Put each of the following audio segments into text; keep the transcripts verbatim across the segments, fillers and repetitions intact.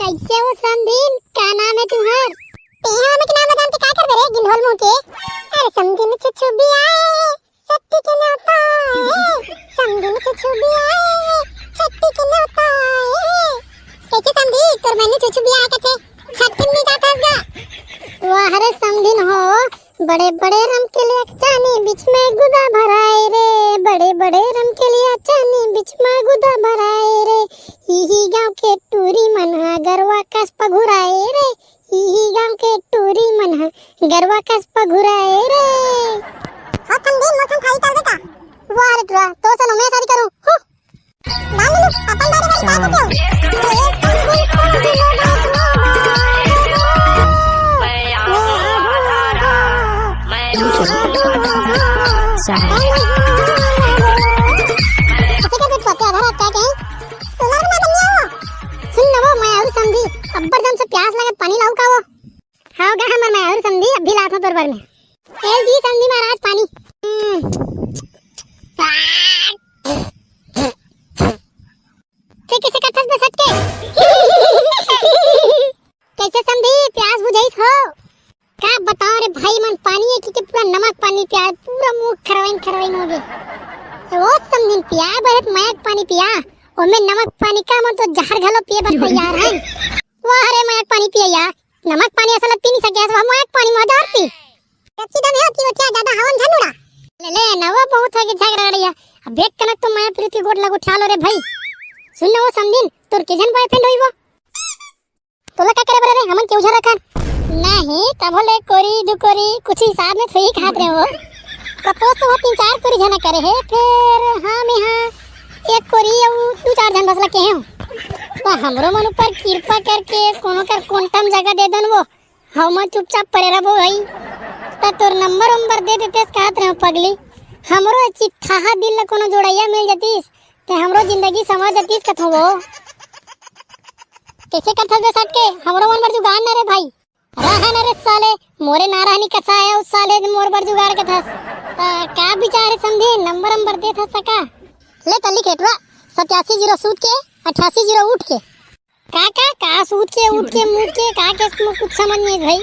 कैसे हो समधिन, का नाम है तुम्हार? तेहा में के नाम जान के का करबे रे, गिंढोल मुंह के? अरे समधिन छुछुबिया ए, सट्टी के न्योता ए, समधिन छुछुबिया ए, सट्टी के न्योता ए। कैसे समधी, तोर बहिनी छुछुबिया ए कथे, छट्टी में जात हस गा? वाह रे समधिन हो, बड़े बड़े रमकेलिया चानी बीच में गुदा भराए रे, बड़े बड़े रमकेलिया चानी बीच में गुदा भराए रे। इही गांव के टूरी मन ह गरवा कस पघुराए रे, इही गांव के टूरी मन ह गरवा कस पघुराए रे। हो समधी, मोर संग थारी चलबे का? वाह रे टुरा, तो चलो मैं शादी करूं। हु। सुन न वो, मैं अउ समधी, अब्बड़ जम से प्यास लगे, पानी लाऊ का वो? हाँ गा, हमर मैं अउ समधी, अभी लात हूँ तोर बर में। ए जी समधी महाराज, पानी। हम्म। ते कैसे करथस बे सटके? कैसे समधी, प्यास बुझाइस हो? का बताओ रे भाई मन, पानी है कि पूरा नमक पानी पिया, पूरा मुंह खरवाइन खरवाइन हो गए। तो वो समधिन पिया, बरत मयक पानी पिया, ओमे नमक पानी का, मन तो जहर घलो पिए बर तैयार है। वाह रे मयक पानी पिया यार, नमक पानी असल पी नहीं सके, सब मयक पानी में जहर पी। कच्ची दम है कि वो क्या ज्यादा हवन झन उड़ा? ले ले, नवा बहुत हो गया झगड़ा गड़िया। अब एक कनक तो माया प्रीति गोट लगो ठालो रे भाई। सुन ना वो समधिन, तोर के झन बॉयफ्रेंड होई वो? तोला का करे बरे रे, हमन के उझा रखन? नहीं, तभो ले कोरी दु कोरी कुछ हिसाब में थोड़ी खात रहे हो। कपोस तो वो तीन चार कोरी झना करे है, फिर हाँ मैं हाँ एक कोरी अउ दु चार झन बस लगे हैं। तो हमरो मन ऊपर कृपा करके कोनो कर कोंटम जगह दे दन वो। हमन चुपचाप पड़े रहबो भाई। त तोर नंबर उम्बर दे देतेस कहत रहे पगली। हमरो ए चिट्ठाहा दिल ल कोनो जोड़ैया मिल जतिस, ते हमरो जिंदगी संवर जतिस कथो वो। कैसे करथस बे सटके? हमरो मन बर जुगाड़ न रे भाई। रहा न रे साले, मोरे ना रहनी कसा है उस साले मोर बर जुगाड़ कथस। त का विचार है समधी, नंबर उम्बर देथस त का? ले त लिख एटवा, सत्यासी जीरो सूत के, अठासी जीरो उठ के। का, का, का सूत के, उठ के, मूत के, का के, इसमें कुछ समझ नहीं भाई।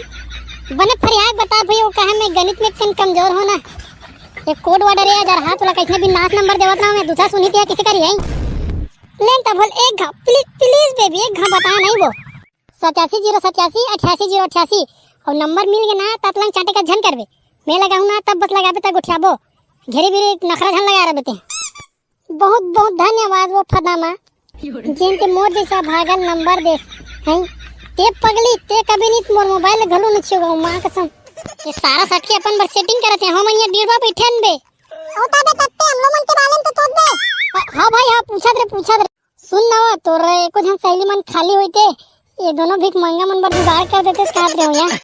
बने फरियाक बता भाई, वो कहे मैं गणित में कम कमजोर हो ना। ये code word है यार, हाथ वाला कैसने भी नाश नंबर देवत ना, मैं दूसरा सुनी थी किसी का रियाई। लेन तब बोल एक घा, please, please baby, एक घा बता नहीं वो। सत्यासी जीरो सत्यासी, अठासी जीरो अठासी, और नंबर मिल गया ना, ततलंग चाटे का झन करबे। मैं लगाऊं ना, तब बस लगाबे तक उठियाबो। घेरी बीरी नखरा झन लगा रहे बेटे। बहुत बहुत धन्यवाद वो फदामा, जेन ते मोर जैसा भागल नंबर देस हैं। ते पगली, ते कभी नहीं मोर मोबाइल घलो न छुओ, माँ कसम। ये सारा सटके अपन बर सेटिंग करत है, हम यहाँ डीरवा बैठे हन बे। होता बे तत्ते हम लोगन के बारे में तो सोच बे। हाँ, हाँ भाई, हाँ, पूछत रे, पूछत रे। सुन ना वो, तोर एको झन सहेली मन खाली होई ते, ये दोनों भीख मंगा मन बर जुगाड़ कर देते, कहत रहे हो यार।